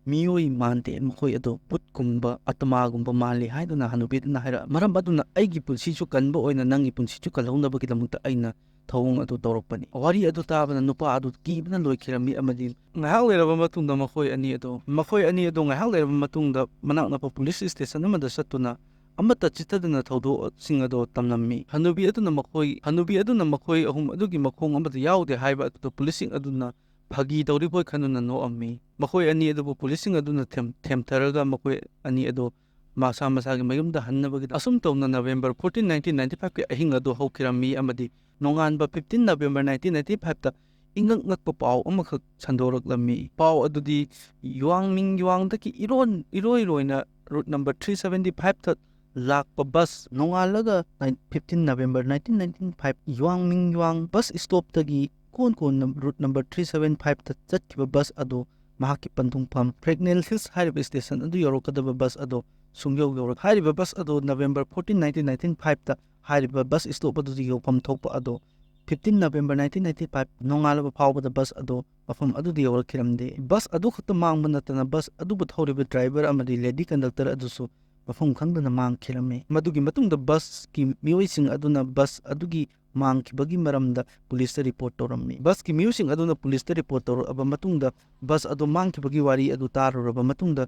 ꯃꯤꯑꯣꯏ ꯃꯥꯟꯗꯦ, ꯃꯈꯣꯏ ꯑꯗꯨ ꯚꯨꯠꯀꯨꯝꯕ, ꯑꯇꯃꯥꯒꯨꯝꯕ ꯃꯥꯜꯂꯤ ꯍꯥꯏꯗꯨꯅ ꯍꯅꯨꯕꯤ ꯑꯗꯨꯅ ꯍꯥꯏꯔꯛ꯫ ꯃꯔꯝ ꯑꯗꯨꯅ ꯑꯩꯒꯤ ꯄꯨꯟꯁꯤꯁꯨ ꯀꯟꯕ ꯑꯣꯏꯅ ꯅꯪꯒꯤ ꯄꯨꯟꯁꯤꯁꯨ ꯀꯜꯍꯧꯅꯕꯒꯤꯗꯃꯛꯇ ꯑꯩꯅ ꯊꯧꯑꯣꯡ ꯑꯗꯨ ꯇꯧꯔꯛꯄꯅꯤ꯫ ꯋꯥꯔꯤ ꯑꯗꯨ ꯇꯥꯕꯗ ꯅꯨꯄꯥ ꯑꯗꯨ ꯀꯤꯕꯅ ꯂꯣꯏꯈꯤꯔꯝꯃꯤ ꯑꯃꯗꯤ ꯉꯥꯏꯍꯥꯛ ꯂꯩꯔꯕ ꯃꯇꯨꯡꯗ ꯃꯈꯣꯏ ꯑꯅꯤ ꯑꯗꯨ, ꯃꯈꯣꯏ ꯑꯅꯤ ꯑꯗꯨ ꯉꯥꯏꯍꯥꯛ ꯂꯩꯔꯕ ꯃꯇꯨꯡꯗ ꯃꯅꯥꯛ ꯅꯛꯄ ꯄꯨꯂꯤꯁ ꯁ꯭ꯇꯦꯁꯟ ꯑꯃꯗ ꯆꯠꯇꯨꯅ ꯑꯃꯠꯇ ꯆꯤꯠꯊꯗꯅ ꯊꯧꯗꯣꯛꯁꯤꯡ ꯑꯗꯨ ꯇꯝꯂꯝꯃꯤ꯫ ꯍꯅꯨꯕꯤ ꯑꯗꯨꯅ ꯃꯈꯣꯏ, ꯍꯅꯨꯕꯤ ꯑꯗꯨꯅ ꯃꯈꯣꯏ ꯑꯍꯨꯝ ꯑꯗꯨꯒꯤ ꯃꯈꯣꯡ ꯑꯃꯠꯇ ꯌꯥꯎꯗꯦ ꯍꯥꯏꯕ ꯑꯗꯨꯗ ꯄꯨꯂꯤꯁꯁꯤꯡ ꯑꯗꯨꯅ ꯐꯥꯒꯤ ꯇꯧꯔꯤꯕꯣꯏ ꯈꯟꯗꯨꯅ ꯅꯣꯛꯑꯝꯃꯤ꯫ ꯃꯈꯣꯏ ꯑꯅꯤ ꯑꯗꯨꯕꯨ ꯄꯨꯂꯤꯁꯁꯤꯡ ꯑꯗꯨꯅ ꯊꯦꯝ-, ꯊꯦꯝꯊꯔꯒ ꯃꯈꯣꯏ ꯑꯅꯤ ꯑꯗꯨ ꯃꯁꯥ ꯃꯁꯥꯒꯤ ꯃꯌꯨꯝꯗ ꯍꯟꯅꯕꯒꯤ ꯑꯁꯨꯝ ꯇꯧꯅ ꯅꯕꯦꯝꯕꯔ ꯐꯣꯔꯇꯤꯟ, ꯅꯥꯏꯟꯇꯤꯟ ꯅꯥꯏꯟꯇꯤ ꯐꯥꯏꯚꯀꯤ ꯑꯍꯤꯡ ꯑꯗꯨ ꯍꯧꯈꯤꯔꯝꯃꯤ ꯑꯃꯗꯤ ꯅꯣꯡꯉꯥꯟꯕ ꯐꯤꯐꯇꯤꯟ ꯅꯕꯦꯝꯕꯔ ꯅꯥꯏꯟꯇꯤꯟ ꯅꯥꯏꯟꯇꯤ ꯐꯥꯏꯚꯇ ꯏꯪꯉꯛ ꯉꯛꯄ ꯄꯥꯎ ꯑꯃꯈꯛ ꯁꯟꯗꯣꯔꯛꯂꯝꯃꯤ꯫ ꯄꯥꯎ ꯑꯗꯨꯗꯤ ꯌꯨꯋꯥꯡꯃꯤꯡ ꯌꯨꯋꯥꯡꯗꯒꯤ ꯏꯔꯣꯟ, ꯏꯔꯣꯏ ꯂꯣꯏꯅ ꯔꯨꯠ ꯅꯝꯕꯔ ꯊ꯭ꯔꯤ ꯁꯚꯦꯟꯇꯤ ꯐꯥꯏꯚꯇ ꯂꯥꯛꯄ ꯕꯁ ꯅꯣꯡꯉꯥꯜꯂꯒ nine-, fifteen November nineteen ninety five ꯌꯨꯋꯥꯡꯃꯤꯡ ꯌꯨꯋꯥꯡ ꯕꯁ ꯁ꯭ꯇꯣꯞꯇꯒꯤ ꯀꯣꯟ ꯀꯣꯟꯅ ꯔꯨꯠ ꯅꯝꯕꯔ ꯊ꯭ꯔꯤ ꯁꯚꯦꯟ ꯐꯥꯏꯚꯇ ꯆꯠꯈꯤꯕ ꯕꯁ ꯑꯗꯨ ꯃꯍꯥꯛꯀꯤ ꯄꯟꯊꯨꯡꯐꯝ ꯐ꯭ꯔꯦꯛꯅꯦꯜ ꯍꯤꯜꯁ ꯍꯥꯏꯔꯤꯕ ꯁ꯭ꯇꯦꯁꯟ ꯑꯗꯨ ꯌꯧꯔꯛꯀꯗꯕ ꯕꯁ ꯑꯗꯨ ꯁꯨꯡꯌꯧ ꯌꯧꯔꯛ-, ꯍꯥꯏꯔꯤꯕ ꯕꯁ ꯑꯗꯨ ꯅꯕꯦꯝꯕꯔ ꯐꯣꯔꯇꯤꯟ, ꯅꯥꯏꯟꯇꯤꯟ ꯅꯥꯏꯟꯇꯤ ꯐꯥꯏꯚꯇ ꯍꯥꯏꯔꯤꯕ ꯕꯁ ꯁ꯭ꯇꯣꯞ ꯑꯗꯨꯗ ꯌꯧꯐꯝ ꯊꯣꯛꯄ ꯑꯗꯨ fifteen November nineteen ninety five ꯅꯣꯡꯉꯥꯜꯂꯕ ꯐꯥꯎꯕꯗ ꯕꯁ ꯑꯗꯨ ꯃꯐꯝ ꯑꯗꯨꯗ ꯌꯧꯔꯛꯈꯤꯔꯝꯗꯦ꯫ ꯕꯁ ꯑꯗꯨ ꯈꯛꯇ ꯃꯥꯡꯕ ꯅꯠꯇꯅ ꯕꯁ ꯑꯗꯨꯕꯨ ꯊꯧꯔꯤꯕ ꯗ꯭ꯔꯥꯏꯚꯔ ꯑꯃꯗꯤ ꯂꯦꯗꯤ ꯀꯟꯗꯛꯇꯔ ꯑꯗꯨꯁꯨ ꯃꯐꯝ ꯈꯪꯗꯅ ꯃꯥꯡꯈꯤꯔꯝꯃꯤ꯫ ꯃꯗꯨꯒꯤ ꯃꯇꯨꯡꯗ ꯕꯁꯀꯤ ꯃꯤꯑꯣꯏꯁꯤꯡ ꯑꯗꯨꯅ ꯕꯁ ꯑꯗꯨꯒꯤ ꯃꯥꯡꯈꯤꯕꯒꯤ ꯃꯔꯝꯗ ꯄꯨꯂꯤꯁꯇ ꯔꯤꯄꯣꯔꯠ ꯇꯧꯔꯝꯃꯤ꯫ ꯕꯁꯀꯤ ꯃꯤꯑꯣꯏꯁꯤꯡ ꯑꯗꯨꯅ ꯄꯨꯂꯤꯁꯇ ꯔꯤꯄꯣꯔꯠ ꯇꯧꯔꯛꯑꯕ ꯃꯇꯨꯡꯗ ꯕꯁ ꯑꯗꯨ ꯃꯥꯡꯈꯤꯕꯒꯤ ꯋꯥꯔꯤ ꯑꯗꯨ ꯇꯥꯔꯨꯔꯕ ꯃꯇꯨꯡꯗ,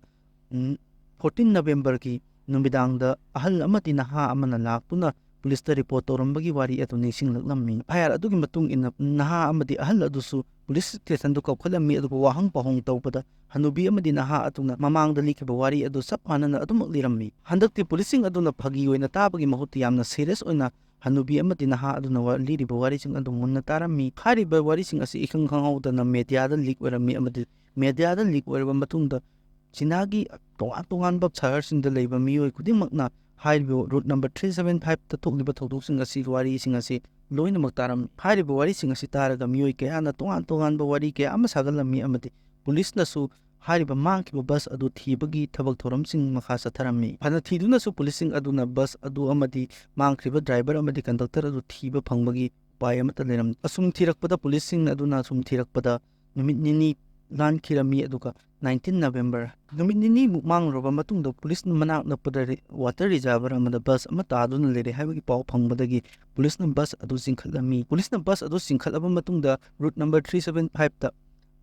ꯎꯝ, ꯐꯣꯔꯇꯤꯟ ꯅꯕꯦꯝꯕꯔꯒꯤ ꯅꯨꯃꯤꯗꯥꯡꯗ ꯑꯍꯜ ꯑꯃꯗꯤ ꯅꯍꯥ ꯑꯃꯅ ꯂꯥꯛꯇꯨꯅ ꯄꯨꯂꯤꯁꯇ ꯔꯤꯄꯣꯔꯠ ꯇꯧꯔꯝꯕꯒꯤ ꯋꯥꯔꯤ ꯑꯗꯨ ꯅꯤꯡꯁꯤꯡꯂꯛꯂꯝꯃꯤ꯫ ꯑꯦꯐ ꯑꯥꯏ ꯑꯥꯔ ꯑꯗꯨꯒꯤ ꯃꯇꯨꯡ ꯏꯟꯅ ꯅꯍꯥ ꯑꯃꯗꯤ ꯑꯍꯜ ꯑꯗꯨꯁꯨ ꯄꯨꯂꯤꯁ ꯁ꯭ꯇꯦꯁꯟꯗꯨ ꯀꯧꯈꯠꯂꯝꯃꯤ, ꯑꯗꯨꯕꯨ ꯋꯥꯍꯪ ꯄꯥꯎꯍꯪ ꯇꯧꯕꯗ ꯍꯅꯨꯕꯤ ꯑꯃꯗꯤ ꯅꯍꯥ ꯑꯗꯨꯅ ꯃꯃꯥꯡꯗ ꯂꯤꯈꯤꯕ ꯋꯥꯔꯤ ꯑꯗꯨ ꯆꯞ ꯃꯥꯟꯅꯅ ꯑꯗꯨꯃꯛ ꯂꯤꯔꯝꯃꯤ꯫ ꯍꯟꯗꯛꯇꯤ ꯄꯨꯂꯤꯁꯁꯤꯡ ꯑꯗꯨꯅ ꯐꯥꯒꯤ ꯑꯣꯏꯅ ꯇꯥꯕꯒꯤ ꯃꯍꯨꯠꯇ ꯌꯥꯝꯅ ꯁꯤꯔꯤꯌꯁ ꯑꯣꯏꯅ ꯍꯅꯨꯕꯤ ꯑꯃꯗꯤ ꯅꯍꯥ ꯑꯗꯨꯅ ꯋꯥ-, ꯂꯤꯔꯤꯕ ꯋꯥꯔꯤꯁꯤꯡ ꯑꯗꯨ ꯃꯨꯟꯅ ꯇꯥꯔꯝꯃꯤ꯫ ꯍꯥꯏꯔꯤꯕ ꯋꯥꯔꯤꯁꯤꯡ ꯑꯁꯤ ꯏꯈꯪ ꯈꯪꯍꯧꯗꯅ ꯃꯦꯗꯤꯌꯥꯗ ꯂꯤꯛ ꯑꯣꯏꯔꯝꯃꯤ ꯑꯃꯗꯤ ꯃꯦꯗꯤꯌꯥꯗ ꯂꯤꯛ ꯑꯣꯏꯔꯕ ꯃꯇꯨꯡꯗ ꯆꯤꯅꯥꯒꯤ ꯇꯣꯉꯥꯟ ꯇꯣꯉꯥꯟꯕ ꯁꯍꯔꯁꯤꯡꯗ ꯂꯩꯕ ꯃꯤꯑꯣꯏ ꯈꯨꯗꯤꯡꯃꯛꯅ ꯍꯥꯏꯔꯤꯕ route number three seven five ꯇ ꯊꯣꯛꯂꯤꯕ ꯊꯧꯗꯣꯛꯁꯤꯡ ꯑꯁꯤ, ꯋꯥꯔꯤꯁꯤꯡ ꯑꯁꯤ ꯂꯣꯏꯅꯃꯛ ꯇꯥꯔꯝꯃꯤ꯫ ꯍꯥꯏꯔꯤꯕ ꯋꯥꯔꯤꯁꯤꯡ ꯑꯁꯤ ꯇꯥꯔꯒ ꯃꯤꯑꯣꯏ ꯀꯌꯥꯅ ꯇꯣꯉꯥꯟ ꯇꯣꯉꯥꯟꯕ ꯋꯥꯔꯤ ꯀꯌꯥ ꯑꯃ ꯁꯥꯒꯠꯂꯝꯃꯤ ꯑꯃꯗꯤ ꯄꯨꯂꯤꯁꯅꯁꯨ ꯍꯥꯏꯔꯤꯕ ꯃꯥꯡꯈꯤꯕ ꯕꯁ ꯑꯗꯨ ꯊꯤꯕꯒꯤ ꯊꯕꯛ ꯊꯧꯔꯝꯁꯤꯡ ꯃꯈꯥ ꯆꯠꯊꯔꯝꯃꯤ꯫ ꯐꯅ ꯊꯤꯗꯨꯅꯁꯨ ꯄꯨꯂꯤꯁꯁꯤꯡ ꯑꯗꯨꯅ ꯕꯁ ꯑꯗꯨ ꯑꯃꯗꯤ ꯃꯥꯡꯈ꯭ꯔꯤꯕ ꯗ꯭ꯔꯥꯏꯚꯔ ꯑꯃꯗꯤ ꯀꯟꯗꯛꯇꯔ ꯑꯗꯨ ꯊꯤꯕ ꯐꯪꯕꯒꯤ ꯎꯄꯥꯏ ꯑꯃꯠꯇ ꯂꯩꯔꯝꯗꯦ꯫ ꯑꯁꯨꯝ ꯊꯤꯔꯛꯄꯗ, ꯄꯨꯂꯤꯁꯁꯤꯡ ꯑꯗꯨꯅ ꯑꯁꯨꯝ ꯊꯤꯔꯛꯄꯗ ꯅꯨꯃꯤꯠ ꯅꯤꯅꯤ ꯂꯥꯟꯈꯤꯔꯝꯃꯤ, ꯑꯗꯨꯒ nineteen November, ꯅꯨꯃꯤꯠ ꯅꯤꯅꯤꯃꯨꯛ ꯃꯥꯡꯂꯨꯔꯕ ꯃꯇꯨꯡꯗ ꯄꯨꯂꯤꯁꯅ ꯃꯅꯥꯛ ꯅꯛꯄꯗ ꯔꯤ-, water reservoir ꯑꯃꯗ ꯕꯁ ꯑꯃ ꯇꯥꯗꯨꯅ ꯂꯩꯔꯦ ꯍꯥꯏꯕꯒꯤ ꯄꯥꯎ ꯐꯪꯕꯗꯒꯤ ꯄꯨꯂꯤꯁꯅ ꯕꯁ ꯑꯗꯨ ꯆꯤꯡꯈꯠꯂꯝꯃꯤ꯫ ꯄꯨꯂꯤꯁꯅ ꯕꯁ ꯑꯗꯨ ꯆꯤꯡꯈꯠꯂꯕ ꯃꯇꯨꯡꯗ route number three seven five ꯇ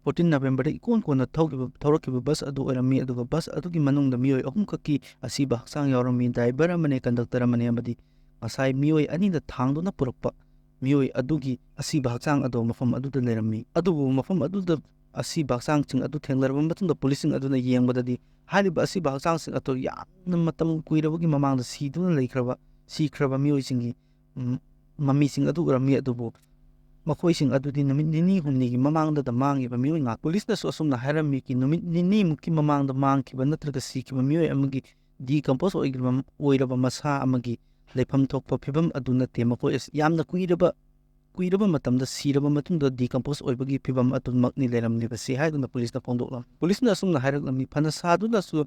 fourteen November ꯗ ꯏꯀꯣꯟ ꯀꯣꯟꯅ ꯊꯧꯈꯤꯕ, ꯊꯧꯔꯛꯈꯤꯕ ꯕꯁ ꯑꯗꯨ ꯑꯣꯏꯔꯝꯃꯤ, ꯑꯗꯨꯒ ꯕꯁ ꯑꯗꯨꯒꯤ ꯃꯅꯨꯡꯗ ꯃꯤꯑꯣꯏ ꯑꯍꯨꯝꯈꯛꯀꯤ ꯑꯁꯤꯕ ꯍꯛꯆꯥꯡ ꯌꯥꯎꯔꯝꯃꯤ꯫ ꯗ꯭ꯔꯥꯏꯚꯔ ꯑꯃꯅꯦ, ꯀꯟꯗꯛꯇꯔ ꯑꯃꯅꯦ ꯑꯃꯗꯤ ꯉꯁꯥꯏ ꯃꯤꯑꯣꯏ ꯑꯅꯤꯅ ꯊꯥꯡꯗꯨꯅ ꯄꯨꯔꯛꯄ ꯃꯤꯑꯣꯏ ꯑꯗꯨꯒꯤ ꯑꯁꯤꯕ ꯍꯛꯆꯥꯡ ꯑꯗꯨ ꯃꯐꯝ ꯑꯗꯨꯗ ꯂꯩꯔꯝꯃꯤ꯫ ꯑꯗꯨꯕꯨ ꯃꯐꯝ ꯑꯗꯨꯗ ꯑꯁꯤꯕ ꯍꯛꯆꯥꯡꯁꯤꯡ ꯑꯗꯨ ꯊꯦꯡꯅꯔꯕ ꯃꯇꯨꯡꯗ ꯄꯨꯂꯤꯁꯁꯤꯡ ꯑꯗꯨꯅ ꯌꯦꯡꯕꯗꯗꯤ ꯍꯥꯏꯔꯤꯕ ꯑꯁꯤꯕ ꯍꯛꯆꯥꯡꯁꯤꯡ ꯑꯗꯨ ꯌꯥꯝꯅ ꯃꯇꯝ ꯀꯨꯏꯔꯕꯒꯤ ꯃꯃꯥꯡꯗ ꯁꯤꯗꯨꯅ ꯂꯩꯈ꯭ꯔꯕ, ꯁꯤꯈ꯭ꯔꯕ ꯃꯤꯑꯣꯏꯁꯤꯡꯒꯤ, ꯎꯝ, ꯃꯃꯤꯁꯤꯡ ꯑꯗꯨ ꯎꯔꯝꯃꯤ꯫ ꯑꯗꯨꯕꯨ ꯃꯈꯣꯏꯁꯤꯡ ꯑꯗꯨꯗꯤ ꯅꯨꯃꯤꯠ ꯅꯤꯅꯤ ꯍꯨꯝꯅꯤꯒꯤ ꯃꯃꯥꯡꯗꯗ ꯃꯥꯡꯈꯤꯕ ꯃꯤꯑꯣꯏ ꯉꯥꯛ-, ꯄꯨꯂꯤꯁꯅꯁꯨ ꯑꯁꯨꯝꯅ ꯍꯥꯏꯔꯝꯃꯤ ꯀꯤ ꯅꯨꯃꯤꯠ ꯅꯤꯅꯤꯃꯨꯛꯀꯤ ꯃꯃꯥꯡꯗ ꯃꯥꯡꯈꯤꯕ ꯅꯠꯇ꯭ꯔꯒ ꯁꯤꯈꯤꯕ ꯃꯤꯑꯣꯏ ꯑꯃꯒꯤ decompose ꯑꯣꯏꯈ꯭ꯔꯕ, ꯑꯣꯏꯔꯕ ꯃꯁꯥ ꯑꯃꯒꯤ ꯂꯩꯐꯝ ꯊꯣꯛꯄ ꯐꯤꯕꯝ ꯑꯗꯨ ꯅꯠꯇꯦ꯫ ꯃꯈꯣꯏ ꯑꯁꯤ ꯌꯥꯝꯅ ꯀꯨꯏꯔꯕ, ꯀꯨꯏꯔꯕ ꯃꯇꯝꯗ ꯁꯤꯔꯕ ꯃꯇꯨꯡꯗ decompose ꯑꯣꯏꯕꯒꯤ ꯐꯤꯕꯝ ꯑꯗꯨꯃꯛꯅꯤ ꯂꯩꯔꯝꯂꯤꯕꯁꯤ ꯍꯥꯏꯗꯨꯅ ꯄꯨꯂꯤꯁꯅ ꯐꯣꯡꯗꯣꯛꯂꯝꯃꯤ꯫ ꯄꯨꯂꯤꯁꯅ ꯑꯁꯨꯝꯅ ꯍꯥꯏꯔꯛꯂꯝꯃꯤ, ꯐꯅ ꯁꯥꯗꯨꯅꯁꯨ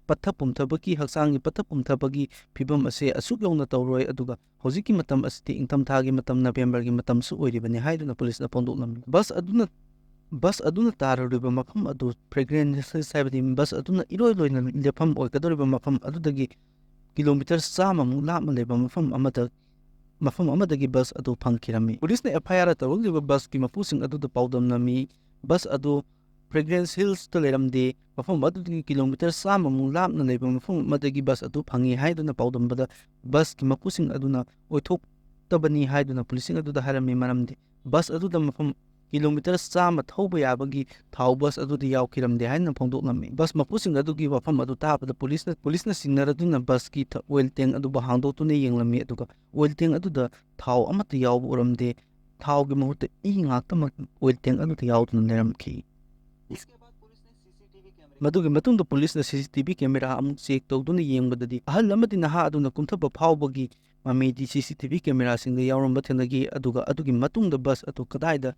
ꯄꯠꯊ ꯄꯨꯝꯊꯕꯒꯤ, ꯍꯛꯆꯥꯡꯒꯤ ꯄꯠꯊ ꯄꯨꯝꯊꯕꯒꯤ ꯐꯤꯕꯝ ꯑꯁꯦ ꯑꯁꯨꯛ ꯌꯧꯅ ꯇꯧꯔꯣꯏ, ꯑꯗꯨꯒ ꯍꯧꯖꯤꯛꯀꯤ ꯃꯇꯝ ꯑꯁꯤꯗꯤ ꯏꯪꯊꯝꯊꯥꯒꯤ ꯃꯇꯝ, November ꯒꯤ ꯃꯇꯝꯁꯨ ꯑꯣꯏꯔꯤꯕꯅꯤ ꯍꯥꯏꯗꯨꯅ ꯄꯨꯂꯤꯁꯅ ꯐꯣꯡꯗꯣꯛꯂꯝꯃꯤ꯫ ꯕꯁ ꯑꯗꯨꯅ, ꯕꯁ ꯑꯗꯨꯅ ꯇꯥꯔꯨꯔꯤꯕ ꯃꯐꯝ ꯑꯗꯨ Fragrance Hills, ꯍꯥꯏꯕꯗꯤ ꯕꯁ ꯑꯗꯨꯅ ꯏꯔꯣꯏ ꯂꯣꯏꯅ ꯂꯦꯞꯐꯝ ꯑꯣꯏꯒꯗꯧꯔꯤꯕ ꯃꯐꯝ ꯑꯗꯨꯗꯒꯤ ꯀꯤꯂꯣꯃꯤꯇꯔ ꯆꯥꯝꯃꯃꯨꯛ ꯂꯥꯞꯅ ꯂꯩꯕ ꯃꯐꯝ ꯑꯃꯗ, ꯃꯐꯝ ꯑꯃꯗꯒꯤ ꯕꯁ ꯑꯗꯨ ꯐꯪꯈꯤꯔꯝꯃꯤ꯫ ꯄꯨꯂꯤꯁꯅ F I R ꯇꯧꯔꯛꯂꯤꯕ ꯕꯁꯀꯤ ꯃꯄꯨꯁꯤꯡ ꯑꯗꯨꯗ ꯄꯥꯎꯗꯝꯅꯝꯃꯤ꯫ ꯕꯁ ꯑꯗꯨ Fragrance Hills ꯇ ꯂꯩꯔꯝꯗꯦ, ꯃꯐꯝ ꯑꯗꯨꯗꯒꯤ ꯀꯤꯂꯣꯃꯤꯇꯔ ꯆꯥꯝꯃꯃꯨꯛ ꯂꯥꯞꯅ ꯂꯩꯕ ꯃꯐꯝ ꯑꯃꯗꯒꯤ ꯕꯁ ꯑꯗꯨ ꯐꯪꯉꯤ ꯍꯥꯏꯗꯨꯅ ꯄꯥꯎꯗꯝꯕꯗ ꯕꯁꯀꯤ ꯃꯄꯨꯁꯤꯡ ꯑꯗꯨꯅ ꯑꯣꯏꯊꯣꯛꯇꯕꯅꯤ ꯍꯥꯏꯗꯨꯅ ꯄꯨꯂꯤꯁꯁꯤꯡ ꯑꯗꯨꯗ ꯍꯥꯏꯔꯝꯃꯤ꯫ ꯃꯔꯝꯗꯤ ꯕꯁ ꯑꯗꯨꯗ ꯃꯐꯝ ꯀꯤꯂꯣꯃꯤꯇꯔ ꯆꯥꯝꯃ ꯊꯧꯕ ꯌꯥꯕꯒꯤ ꯊꯥꯎ ꯕꯁ ꯑꯗꯨꯗ ꯌꯥꯎꯈꯤꯔꯝꯗꯦ ꯍꯥꯏꯅ ꯐꯣꯡꯗꯣꯛꯂꯝꯃꯤ꯫ ꯕꯁ ꯃꯄꯨꯁꯤꯡ ꯑꯗꯨꯒꯤ ꯋꯥꯐꯝ ꯑꯗꯨ ꯇꯥꯕꯗ ꯄꯨꯂꯤꯁꯅ, ꯄꯨꯂꯤꯁꯅ ꯆꯤꯡꯅꯔꯗꯨꯅ ꯕꯁꯀꯤ ꯊ-, oil tank ꯑꯗꯨꯕꯨ ꯍꯥꯡꯗꯣꯛꯇꯨꯅ ꯌꯦꯡꯂꯝꯃꯤ, ꯑꯗꯨꯒ oil tank ꯑꯗꯨꯗ ꯊꯥꯎ ꯑꯃꯠꯇ ꯌꯥꯎꯕ ꯎꯔꯝꯗꯦ꯫ ꯊꯥꯎꯒꯤ ꯃꯍꯨꯠꯇ ꯏ ꯉꯥꯛꯇꯃꯛ oil tank ꯑꯗꯨꯗ ꯌꯥꯎꯗꯨꯅ ꯂꯩꯔꯝꯈꯤ꯫ इसके बाद पुलिस ने C C T V camera ꯃꯗꯨꯒꯤ ꯃꯇꯨꯡꯗ ꯄꯨꯂꯤꯁꯅ ꯁꯤ ꯁꯤ ꯇꯤ ꯚꯤ ꯀꯦꯃꯦꯔꯥ ꯑꯃꯨꯛ ꯆꯦꯛ ꯇꯧꯗꯨꯅ ꯌꯦꯡꯕꯗꯗꯤ ꯑꯍꯜ ꯑꯃꯗꯤ ꯅꯍꯥ ꯑꯗꯨꯅ ꯀꯨꯝꯊꯕ ꯐꯥꯎꯕꯒꯤ ꯃꯃꯤꯗꯤ ꯁꯤ ꯁꯤ ꯇꯤ ꯚꯤ ꯀꯦꯃꯦꯔꯥꯁꯤꯡꯗ ꯌꯥꯎꯔꯝꯕ ꯊꯦꯡꯅꯈꯤ꯫ ꯑꯗꯨꯒ ꯑꯗꯨꯒꯤ ꯃꯇꯨꯡꯗ ꯕꯁ ꯑꯗꯨ ꯀꯗꯥꯏꯗ,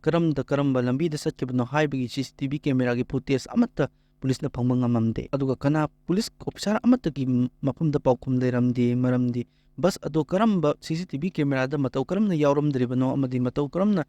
ꯀꯔꯝꯗ, ꯀꯔꯝꯕ ꯂꯝꯕꯤꯗ ꯆꯠꯈꯤꯕꯅꯣ ꯍꯥꯏꯕꯒꯤ ꯁꯤ ꯁꯤ ꯇꯤ ꯚꯤ ꯀꯦꯃꯦꯔꯥꯒꯤ ꯐꯨꯇꯦꯖ ꯑꯃꯠꯇ ꯄꯨꯂꯤꯁꯅ ꯐꯪꯕ ꯉꯝꯃꯝꯗꯦ꯫ ꯑꯗꯨꯒ ꯀꯅꯥ ꯄꯨꯂꯤꯁ ꯑꯣꯐꯤꯁꯥꯔ ꯑꯃꯠꯇꯒꯤ ꯃꯐꯝꯗ ꯄꯥꯎꯈꯨꯝ ꯂꯩꯔꯝꯗꯦ꯫ ꯃꯔꯝꯗꯤ ꯕꯁ ꯑꯗꯨ ꯀꯔꯝꯕ ꯁꯤ ꯁꯤ ꯇꯤ ꯚꯤ ꯀꯦꯃꯦꯔꯥꯗ ꯃꯇꯧ ꯀꯔꯝꯅ ꯌꯥꯎꯔꯝꯗ꯭ꯔꯤꯕꯅꯣ ꯑꯃꯗꯤ ꯃꯇꯧ ꯀꯔꯝꯅ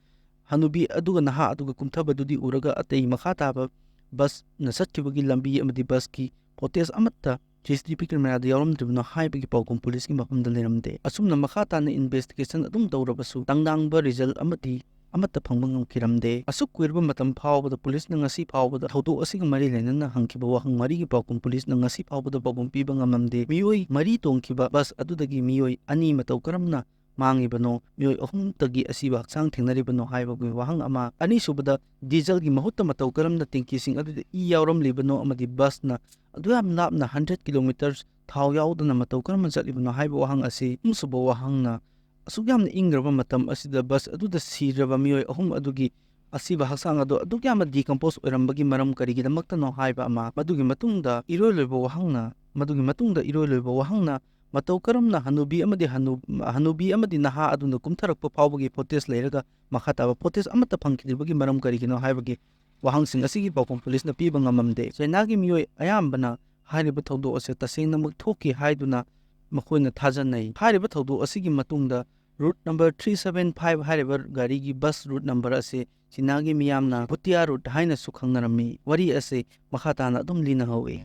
ꯍꯅꯨꯕꯤ ꯑꯗꯨꯒ ꯅꯍꯥ ꯑꯗꯨꯒ ꯀꯨꯝꯊꯕꯗꯨꯗꯤ ꯎꯔꯒ ꯑꯇꯩ ꯃꯈꯥ ꯇꯥꯕ ꯕꯁꯅ ꯆꯠꯈꯤꯕꯒꯤ ꯂꯝꯕꯤ ꯑꯃꯗꯤ ꯕꯁꯀꯤ ꯐꯣꯇꯦꯖ ꯑꯃꯠꯇ ꯁꯤ ꯁꯤ ꯇꯤ ꯚꯤ ꯀꯦꯃꯦꯔꯥꯗ ꯌꯥꯎꯔꯝꯗ꯭ꯔꯤꯕꯅꯣ ꯍꯥꯏꯕꯒꯤ ꯄꯥꯎꯈꯨꯝ ꯄꯨꯂꯤꯁꯀꯤ ꯃꯐꯝꯗ ꯂꯩꯔꯝꯗꯦ꯫ ꯑꯁꯨꯝꯅ ꯃꯈꯥ ꯇꯥꯅ ꯏꯟꯚꯦꯁꯇꯤꯒꯦꯁꯟ ꯑꯗꯨꯝ ꯇꯧꯔꯕꯁꯨ ꯇꯪꯗꯥꯡꯕ ꯔꯤꯖꯜ ꯑꯃꯗꯤ ꯑꯃꯠꯇ ꯐꯪꯕ ꯉꯝꯈꯤꯔꯝꯗꯦ꯫ ꯑꯁꯨꯛ ꯀꯨꯏꯔꯕ ꯃꯇꯝ ꯐꯥꯎꯕꯗ ꯄꯨꯂꯤꯁꯅ ꯉꯁꯤ ꯐꯥꯎꯕꯗ ꯊꯧꯗꯣꯛ ꯑꯁꯤꯒ ꯃꯔꯤ ꯂꯩꯅꯅ ꯍꯪꯈꯤꯕ ꯋꯥꯍꯪ ꯃꯔꯤꯒꯤ ꯄꯥꯎꯈꯨꯝ ꯄꯨꯂꯤꯁꯅ ꯉꯁꯤ ꯐꯥꯎꯕꯗ ꯄꯥꯎꯈꯨꯝ ꯄꯤꯕ ꯉꯝꯂꯝꯗꯦ꯫ ꯃꯤꯑꯣꯏ ꯃꯔꯤ ꯇꯣꯡꯈꯤꯕ ꯕꯁ ꯑꯗꯨꯗꯒꯤ ꯃꯤꯑꯣꯏ ꯑꯅꯤ ꯃꯇꯧ ꯀꯔꯝꯅ ꯃꯥꯡꯉꯤꯕꯅꯣ, ꯃꯤꯑꯣꯏ ꯑꯍꯨꯝꯇꯒꯤ ꯑꯁꯤꯕ ꯍꯛꯆꯥꯡ ꯊꯦꯡꯅꯔꯤꯕꯅꯣ ꯍꯥꯏꯕꯒꯤ ꯋꯥꯍꯪ ꯑꯃ꯫ ꯑꯅꯤꯁꯨꯕꯗ, ꯗꯤꯖꯜꯒꯤ ꯃꯍꯨꯠꯇ ꯃꯇꯧ ꯀꯔꯝꯅ ꯇꯦꯡꯀꯤꯁꯤꯡ ꯑꯗꯨꯗ ꯏ ꯌꯥꯎꯔꯝꯂꯤꯕꯅꯣ ꯑꯃꯗꯤ ꯕꯁꯅ ꯑꯗꯨ ꯌꯥꯝ ꯂꯥꯞꯅ ꯍꯟꯗ꯭ꯔꯦꯠ ꯀꯤꯂꯣꯃꯤꯇꯔ ꯊꯥꯎ ꯌꯥꯎꯗꯅ ꯃꯇꯧ ꯀꯔꯝꯅ ꯆꯠꯂꯤꯕꯅꯣ ꯍꯥꯏꯕ ꯋꯥꯍꯪ ꯑꯁꯤ꯫ ꯑꯍꯨꯝꯁꯨꯕ ꯋꯥꯍꯪꯅ, ꯑꯁꯨꯛ ꯌꯥꯝꯅ ꯏꯪꯈ꯭ꯔꯕ ꯃꯇꯝ ꯑꯁꯤꯗ ꯕꯁ ꯑꯗꯨꯗ ꯁꯤꯔꯕ ꯃꯤꯑꯣꯏ ꯑꯍꯨꯝ ꯑꯗꯨꯒꯤ ꯑꯁꯤꯕ ꯍꯛꯆꯥꯡ ꯑꯗꯨ ꯑꯗꯨꯛ ꯌꯥꯝꯅ ꯗꯤꯀꯝꯄꯣꯁ ꯑꯣꯏꯔꯝꯕꯒꯤ ꯃꯔꯝ ꯀꯔꯤꯒꯤꯗꯃꯛꯇꯅꯣ ꯍꯥꯏꯕ ꯑꯃ꯫ ꯃꯗꯨꯒꯤ ꯃꯇꯨꯡꯗ ꯏꯔꯣꯏ ꯂꯣꯏꯕ ꯋꯥꯍꯪꯅ, ꯃꯗꯨꯒꯤ ꯃꯇꯨꯡꯗ ꯏꯔꯣꯏ ꯂꯣꯏꯕ ꯋꯥꯍꯪꯅ ꯃꯇꯧ ꯀꯔꯝꯅ ꯍꯅꯨꯕꯤ ꯑꯃꯗꯤ ꯍꯅꯨ-, ꯍꯅꯨꯕꯤ ꯑꯃꯗꯤ ꯅꯍꯥ ꯑꯗꯨꯅ ꯀꯨꯝꯊꯔꯛꯄ ꯐꯥꯎꯕꯒꯤ ꯐꯣꯇꯦꯖ ꯂꯩꯔꯒ ꯃꯈꯥ ꯇꯥꯕ ꯐꯣꯇꯦꯖ ꯑꯃꯠꯇ ꯐꯪꯈꯤꯗ꯭ꯔꯤꯕꯒꯤ ꯃꯔꯝ ꯀꯔꯤꯒꯤꯅꯣ ꯍꯥꯏꯕꯒꯤ ꯋꯥꯍꯪꯁꯤꯡ ꯑꯁꯤꯒꯤ ꯄꯥꯎꯈꯨꯝ ꯄꯨꯂꯤꯁꯅ ꯄꯤꯕ ꯉꯝꯂꯝꯗꯦ꯫ ꯆꯩꯅꯥꯒꯤ ꯃꯤꯑꯣꯏ ꯑꯌꯥꯝꯕꯅ ꯍꯥꯏꯔꯤꯕ ꯊꯧꯗꯣꯛ ꯑꯁꯤ ꯇꯁꯦꯡꯅꯃꯛ ꯊꯣꯛꯈꯤ ꯍꯥꯏꯗꯨꯅ ꯃꯈꯣꯏꯅ ꯊꯥꯖꯅꯩ꯫ ꯍꯥꯏꯔꯤꯕ ꯊꯧꯗꯣꯛ ꯑꯁꯤꯒꯤ ꯃꯇꯨꯡꯗ route number three seven five ꯍꯥꯏꯔꯤꯕ ꯒꯥꯔꯤꯒꯤ ꯕꯁ ꯔꯨꯠ ꯅꯝꯕꯔ ꯑꯁꯤ ꯆꯤꯅꯥꯒꯤ ꯃꯤꯌꯥꯝꯅ ꯚꯨꯇꯤꯌꯥ ꯔꯨꯠ ꯍꯥꯏꯅꯁꯨ ꯈꯪꯅꯔꯝꯃꯤ꯫ ꯋꯥꯔꯤ ꯑꯁꯤ ꯃꯈꯥ ꯇꯥꯅ ꯑꯗꯨꯝ ꯂꯤꯅꯍꯧꯏ꯫